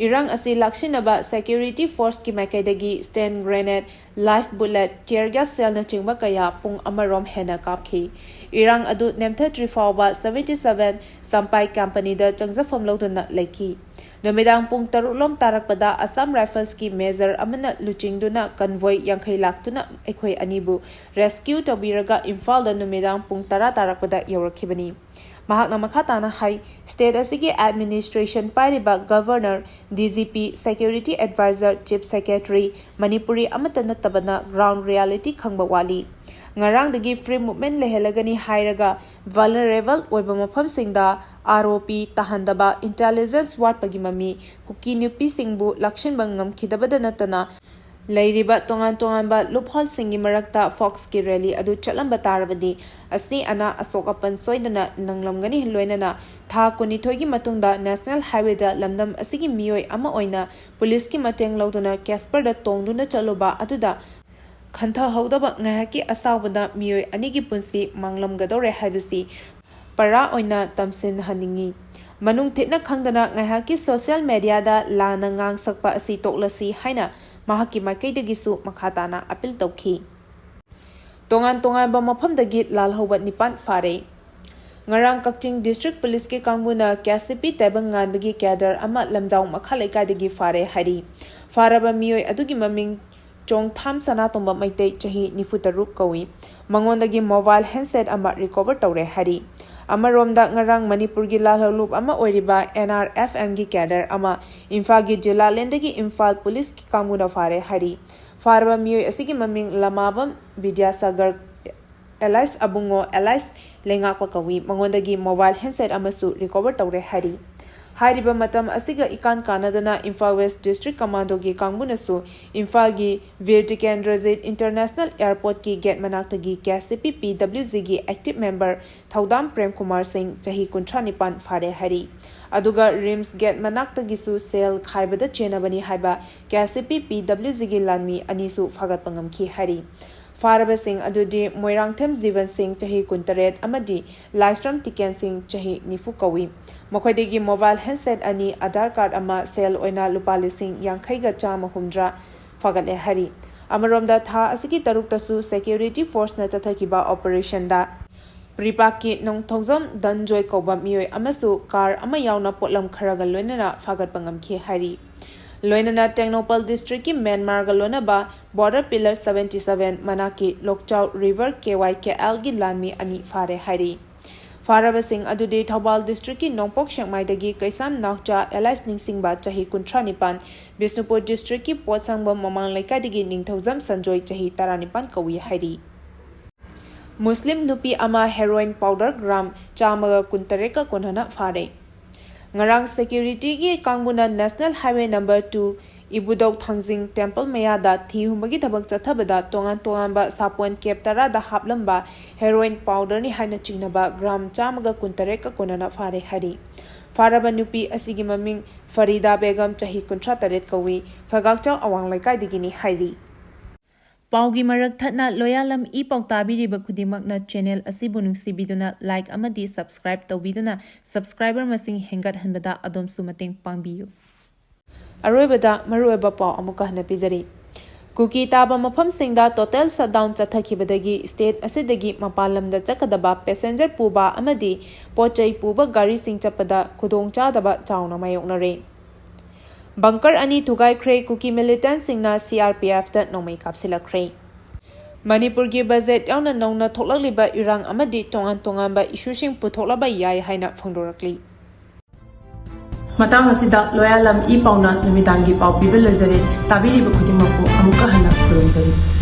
ꯏꯔꯥꯡ ꯑꯁꯤ ꯂꯥꯛꯁꯤꯟꯅꯕ security forceꯀꯤ ꯃꯥꯏꯀꯩꯗꯒꯤ stand grenade, live bullet, tear gas shellꯅꯆꯤꯡꯕ ꯀꯌꯥ ꯄꯨꯡ ꯑꯃꯔꯣꯝ ꯍꯦꯟꯅ ꯀꯥꯞꯈꯤ꯫ ꯏꯔꯥꯡ ꯑꯗꯨ ꯅꯦꯝꯊꯗ꯭ꯔꯤ ꯐꯥꯎꯕ seventy seven ꯆꯝꯄꯥꯏ ꯀꯝꯄꯅꯤꯗ ꯆꯪꯖꯐꯝ ꯂꯧꯗꯨꯅ ꯂꯩꯈꯤ꯫ ꯅꯨꯃꯤꯗꯥꯡ ꯄꯨꯡ ꯇꯔꯨꯛ ꯂꯣꯝ ꯇꯥꯔꯛꯄꯗ Assam Riflesꯀꯤ major ꯑꯃꯅ ꯂꯨꯆꯤꯡꯗꯨꯅ convoy ꯌꯥꯡꯈꯩ ꯂꯥꯛꯇꯨꯅ ꯑꯩꯈꯣꯏ ꯑꯅꯤꯕꯨ rescue ꯇꯧꯕꯤꯔꯒ ꯏꯝꯐꯥꯜꯗ ꯅꯨꯃꯤꯗꯥꯡ ꯄꯨꯡ ꯇꯔꯥ ꯇꯥꯔꯛꯄꯗ ꯌꯧꯔꯛꯈꯤꯕꯅꯤ꯫ ꯃꯍꯥꯛꯅ ꯃꯈꯥ ꯇꯥꯅ ꯍꯥꯏ, state ꯑꯁꯤꯒꯤ administration ꯄꯥꯏꯔꯤꯕ governor, D G P, security advisor, chief secretary, Manipuri ꯑꯃꯠꯇ ꯅꯠꯇꯕꯅ ground reality ꯈꯪꯕ ꯋꯥꯠꯂꯤ꯫ ꯉꯔꯥꯡꯗꯒꯤ free movement ꯂꯩꯍꯜꯂꯒꯅꯤ ꯍꯥꯏꯔꯒ vulnerable ꯑꯣꯏꯕ ꯃꯐꯝꯁꯤꯡꯗ R O P ꯇꯥꯍꯟꯗꯕ, intelligence ꯋꯥꯠꯄꯒꯤ ꯃꯃꯤ, ꯀꯨꯀꯤ ꯅꯨꯄꯤꯁꯤꯡꯕꯨ ꯂꯥꯛꯁꯤꯟꯕ ꯉꯝꯈꯤꯗꯕꯗ ꯅꯠꯇꯅ, ꯂꯩꯔꯤꯕ ꯇꯣꯉꯥꯟ ꯇꯣꯉꯥꯟꯕ loopholeꯁꯤꯡꯒꯤ ꯃꯔꯛꯇ ꯐꯣꯛꯁꯀꯤ rally ꯑꯗꯨ ꯆꯠꯂꯝꯕ ꯇꯥꯔꯕꯗꯤ, ꯑꯁꯤ ꯑꯅꯥ ꯑꯁꯣꯛ ꯑꯄꯟ ꯁꯣꯏꯗꯅ ꯅꯪꯂꯝꯒꯅꯤ꯫ ꯂꯣꯏꯅꯅ ꯊꯥ ꯀꯨꯟꯅꯤꯊꯣꯏꯒꯤ ꯃꯇꯨꯡꯗ National Highwayꯗ ꯂꯝꯗꯝ ꯑꯁꯤꯒꯤ ꯃꯤꯑꯣꯏ ꯑꯃ ꯑꯣꯏꯅ ꯄꯨꯂꯤꯁꯀꯤ ꯃꯇꯦꯡ ꯂꯧꯗꯨꯅ Casperꯗ ꯇꯣꯡꯗꯨꯅ ꯆꯠꯂꯨꯕ ꯑꯗꯨꯗ ꯈꯟꯊꯍꯧꯗꯕ ꯉꯥꯏꯍꯥꯛꯀꯤ ꯑꯁꯥꯎꯕꯗ ꯃꯤꯑꯣꯏ ꯑꯅꯤꯒꯤ ꯄꯨꯟꯁꯤ ꯃꯥꯡꯂꯝꯒꯗꯧꯔꯦ ꯍꯥꯏꯕꯁꯤ ꯄꯔꯥ ꯑꯣꯏꯅ ꯇꯝꯁꯤꯟꯍꯟꯅꯤꯡꯏ꯫ ꯃꯅꯨꯡ ꯊꯤꯠꯅ ꯈꯪꯗꯅ ꯉꯥꯏꯍꯥꯛꯀꯤ social mediaꯗ ꯂꯥꯟꯅ ꯉꯥꯡ ꯁꯛꯄ ꯑꯁꯤ ꯇꯣꯛꯂꯁꯤ ꯍꯥꯏꯅ ꯃꯍꯥꯛꯀꯤ ꯃꯥꯏꯀꯩꯗꯒꯤꯁꯨ ꯃꯈꯥ ꯇꯥꯅ appeal ꯇꯧꯈꯤ꯫ ꯇꯣꯉꯥꯟ ꯇꯣꯉꯥꯟꯕ ꯃꯐꯝꯗꯒꯤ ꯂꯥꯜꯍꯧꯕ ꯅꯤꯄꯥꯟ ꯐꯥꯔꯦ꯫ ꯉꯔꯥꯡ ꯀꯛꯆꯤꯡ District Policeꯀꯤ ꯀꯥꯡꯕꯨꯅ K C P ꯇꯥꯏꯕꯪ ꯉꯥꯟꯕꯒꯤ cadre ꯑꯃ ꯂꯝꯖꯥꯎ ꯃꯈꯥ ꯂꯩꯀꯥꯏꯗꯒꯤ ꯐꯥꯔꯦ ꯍꯥꯏꯔꯤ꯫ ꯐꯥꯔꯕ ꯃꯤꯑꯣꯏ ꯑꯗꯨꯒꯤ ꯃꯃꯤꯡ ꯆꯣꯡꯊꯥꯝ ꯁꯅꯥꯇꯣꯝꯕ ꯃꯩꯇꯩ, ꯆꯍꯤ ꯅꯤꯐꯨ ꯇꯔꯨꯛ ꯀꯧꯏ꯫ ꯃꯉꯣꯟꯗꯒꯤ mobile handset ꯑꯃ recover ꯇꯧꯔꯦ ꯍꯥꯏꯔꯤ꯫ ꯑꯃꯔꯣꯝꯗ, ꯉꯔꯥꯡ ꯃꯅꯤꯄꯨꯔꯒꯤ ꯂꯥꯜꯍꯧꯂꯨꯞ ꯑꯃ ꯑꯣꯏꯔꯤꯕ N R F Mꯒꯤ cadre ꯑꯃ ꯏꯝꯐꯥꯜꯒꯤ ꯖꯨꯂꯥꯂꯦꯟꯗꯒꯤ ꯏꯝꯐꯥꯜ ꯄꯨꯂꯤꯁꯀꯤ ꯀꯥꯡꯕꯨꯅ ꯐꯥꯔꯦ ꯍꯥꯏꯔꯤ꯫ ꯐꯥꯔꯕ ꯃꯤꯑꯣꯏ ꯑꯁꯤꯒꯤ ꯃꯃꯤꯡ ꯂꯃꯥꯕꯝ ꯕꯤꯗ꯭ꯌꯥꯁꯥꯒꯔ alias ꯑꯕꯨꯡꯉꯣ alias ꯂꯩꯉꯥꯛꯄ ꯀꯧꯏ꯫ ꯃꯉꯣꯟꯗꯒꯤ mobile handset ꯑꯃꯁꯨ recover ꯇꯧꯔꯦ ꯍꯥꯏꯔꯤ꯫ ꯍꯥꯏꯔꯤꯕ ꯃꯇꯝ ꯑꯁꯤꯒ ꯏꯀꯥꯟ ꯀꯥꯟꯅꯗꯅ ꯏꯝꯐꯥꯜ West District Commandoꯒꯤ ꯀꯥꯡꯕꯨꯅꯁꯨ ꯏꯝꯐꯥꯜꯒꯤ Bir Tikendrajit International Airportꯀꯤ gate ꯃꯅꯥꯛꯇꯒꯤ K C P P W Gꯒꯤ active member ꯊꯧꯗꯥꯝ ꯄ꯭ꯔꯦꯝꯀꯨꯃꯥꯔ ꯁꯤꯡ, ꯆꯍꯤ ꯀꯨꯟꯊ꯭ꯔꯥ ꯅꯤꯄꯥꯟ ꯐꯥꯔꯦ ꯍꯥꯏꯔꯤ꯫ ꯑꯗꯨꯒ RIMS gate ꯃꯅꯥꯛꯇꯒꯤꯁꯨ ꯁꯦꯜ ꯈꯥꯏꯕꯗ ꯆꯦꯟꯅꯕꯅꯤ ꯍꯥꯏꯕ K C P P W Gꯒꯤ ꯂꯥꯟꯃꯤ ꯑꯅꯤꯁꯨ ꯐꯥꯒꯠꯄ ꯉꯝꯈꯤ ꯍꯥꯏꯔꯤ꯫ ꯐꯥꯔꯕꯁꯤꯡ ꯑꯗꯨꯗꯤ ꯃꯣꯏꯔꯥꯡꯊꯦꯝ ꯖꯤꯕꯟ ꯁꯤꯡ, ꯆꯍꯤ ꯀꯨꯟꯇꯔꯦꯠ, ꯑꯃꯗꯤ ꯂꯥꯏꯁ꯭ꯔꯝ ꯇꯤꯀꯦꯟ ꯁꯤꯡ, ꯆꯍꯤ ꯅꯤꯐꯨ ꯀꯧꯏ꯫ ꯃꯈꯣꯏꯗꯒꯤ mobile handset ꯑꯅꯤ, Aadhaar card ꯑꯃ, ꯁꯦꯜ ꯑꯣꯏꯅ ꯂꯨꯄꯥ ꯂꯤꯁꯤꯡ ꯌꯥꯡꯈꯩꯒ ꯆꯥꯝꯃ ꯍꯨꯝꯗ꯭ꯔꯥ ꯐꯥꯒꯠꯂꯦ ꯍꯥꯏꯔꯤ꯫ ꯑꯃꯔꯣꯝꯗ, ꯊꯥ ꯑꯁꯤꯒꯤ ꯇꯔꯨꯛꯇꯁꯨ security forceꯅ ꯆꯠꯊꯈꯤꯕ operationꯗ ꯄ꯭ꯔꯤꯄꯥꯛꯀꯤ ꯅꯣꯡꯊꯧꯖꯝ ꯙꯟꯖꯣꯏ ꯀꯧꯕ ꯃꯤꯑꯣꯏ ꯑꯃꯁꯨ car ꯑꯃ ꯌꯥꯎꯅ ꯄꯣꯠꯂꯝ ꯈꯔꯒ ꯂꯣꯏꯅꯅ ꯐꯥꯒꯠꯄ ꯉꯝꯈꯤ ꯍꯥꯏꯔꯤ꯫ ꯂꯣꯏꯅꯅ ꯇꯦꯡꯅꯧꯄꯜ districtꯀꯤ ꯃ꯭ꯌꯥꯟꯃꯥꯔꯒ ꯂꯣꯏꯅꯕ border pillar seventy seven ꯃꯅꯥꯛꯀꯤ ꯂꯣꯛꯆꯥꯎ River K Y K Lꯒꯤ ꯂꯥꯟꯃꯤ ꯑꯅꯤ ꯐꯥꯔꯦ ꯍꯥꯏꯔꯤ꯫ ꯐꯥꯔꯕꯁꯤꯡ ꯑꯗꯨꯗꯤ ꯊꯧꯕꯥꯜ districtꯀꯤ ꯅꯣꯡꯄꯣꯛ ꯁꯦꯛꯃꯥꯏꯗꯒꯤ ꯀꯩꯁꯥꯝ ꯅꯥꯎꯆꯥ alias ꯅꯤꯡꯁꯤꯡꯕ, ꯆꯍꯤ ꯀꯨꯟꯊ꯭ꯔꯥ ꯅꯤꯄꯥꯟ, ꯕꯤꯁꯅꯨꯄꯨꯔ districtꯀꯤ ꯄꯣꯠꯁꯪꯕꯝ ꯃꯃꯥꯡ ꯂꯩꯀꯥꯏꯗꯒꯤ ꯅꯤꯡꯊꯧꯖꯝ ꯁꯟꯖꯣꯏ, ꯆꯍꯤ ꯇꯔꯥꯅꯤꯄꯥꯟ ꯀꯧꯏ ꯍꯥꯏꯔꯤ꯫ ꯃꯨꯁꯂꯤꯝ ꯅꯨꯄꯤ ꯑꯃ heroin powder gram ꯆꯥꯝꯃꯒ ꯀꯨꯟꯇꯔꯦꯠꯀ ꯀꯣꯟꯅꯅ ꯐꯥꯔꯦ꯫ ꯉꯔꯥꯡ securityꯒꯤ ꯀꯥꯡꯕꯨꯅ National Highway number two ꯏꯕꯨꯙꯧ ꯊꯥꯡꯖꯤꯡ temple ꯃꯌꯥꯗ ꯊꯤ ꯍꯨꯝꯕꯒꯤ ꯊꯕꯛ ꯆꯠꯊꯕꯗ ꯇꯣꯉꯥꯟ ꯇꯣꯉꯥꯟꯕ ꯁꯥꯄꯣꯟ cap ꯇꯔꯥꯗ ꯍꯥꯞꯂꯝꯕ heroin powderꯅꯤ ꯍꯥꯏꯅ ꯆꯤꯡꯅꯕ gram ꯆꯥꯝꯃꯒ ꯀꯨꯟꯇꯔꯦꯠꯀ ꯀꯣꯟꯅꯅ ꯐꯥꯔꯦ ꯍꯥꯏꯔꯤ꯫ ꯐꯥꯔꯕ ꯅꯨꯄꯤ ꯑꯁꯤꯒꯤ ꯃꯃꯤꯡ ꯐꯔꯤꯗꯥ ꯕꯦꯒꯝ, ꯆꯍꯤ ꯀꯨꯟꯊ꯭ꯔꯥ ꯇꯔꯦꯠ ꯀꯧꯏ, ꯐꯩꯒꯥꯛꯆꯥꯎ ꯑꯋꯥꯡ ꯂꯩꯀꯥꯏꯗꯒꯤꯅꯤ ꯍꯥꯏꯔꯤ꯫ ꯄꯥꯎꯒꯤ ꯃꯔꯛ ꯊꯠꯅ ꯂꯣꯌꯥꯂꯝ ꯏ ꯄꯥꯎ ꯇꯥꯕꯤꯔꯤꯕ ꯈꯨꯗꯤꯡꯃꯛꯅ channel ꯑꯁꯤꯕꯨ ꯅꯨꯡꯁꯤꯕꯤꯗꯨꯅ like ꯑꯃꯗꯤ subscribe ꯇꯧꯕꯤꯗꯨꯅ subscriber ꯃꯁꯤꯡ ꯍꯦꯟꯒꯠꯍꯟꯕꯗ ꯑꯗꯣꯝꯁꯨ ꯃꯇꯦꯡ ꯄꯥꯡꯕꯤꯌꯨ꯫ ꯑꯔꯣꯏꯕꯗ ꯃꯔꯨꯑꯣꯏꯕ ꯄꯥꯎ ꯑꯃꯨꯛꯀ ꯍꯟꯅ ꯄꯤꯖꯔꯤ꯫ ꯀꯨꯀꯤ ꯇꯥꯕ ꯃꯐꯝꯁꯤꯡꯗ total shutdown ꯆꯠꯊꯈꯤꯕꯗꯒꯤ state ꯑꯁꯤꯗꯒꯤ ꯃꯄꯥꯟ ꯂꯝꯗ ꯆꯠꯀꯗꯕ passenger ꯄꯨꯕ ꯑꯃꯗꯤ ꯄꯣꯠ ꯆꯩ ꯄꯨꯕ ꯒꯥꯔꯤꯁꯤꯡ ꯆꯠꯄꯗ ꯈꯨꯗꯣꯡꯆꯥꯗꯕ ꯆꯥꯎꯅ ꯃꯥꯌꯣꯛꯅꯔꯦ꯫ Bunker ꯑꯅꯤ ꯊꯨꯒꯥꯏꯈ꯭ꯔꯦ, ꯀꯨꯀꯤ militantꯁꯤꯡꯅ CRPFꯇ ꯅꯣꯡꯃꯩ ꯀꯥꯞꯁꯤꯜꯂꯛꯈ꯭ꯔꯦ꯫ ꯃꯅꯤꯄꯨꯔꯒꯤ budget ꯌꯥꯎꯅ ꯅꯧꯅ ꯊꯣꯛꯂꯛꯂꯤꯕ ꯏꯔꯥꯡ ꯑꯃꯗꯤ ꯇꯣꯉꯥꯟ ꯇꯣꯉꯥꯟꯕ issueꯁꯤꯡ ꯄꯨꯊꯣꯛꯂꯕ ꯌꯥꯏ ꯍꯥꯏꯅ ꯐꯣꯡꯗꯣꯔꯛꯂꯤ꯫ ꯃꯇꯥꯡ ꯑꯁꯤꯗ ꯂꯣꯌꯥꯂꯝ ꯏ ꯄꯥꯎꯅ ꯅꯨꯃꯤꯗꯥꯡꯒꯤ ꯄꯥꯎ ꯄꯤꯕ ꯂꯣꯏꯖꯔꯦ꯫ ꯇꯥꯕꯤꯔꯤꯕ ꯈꯨꯗꯤꯡꯃꯛꯄꯨ ꯑꯃꯨꯛꯀ ꯍꯟꯅ ꯈꯨꯔꯨꯝꯖꯔꯤ꯫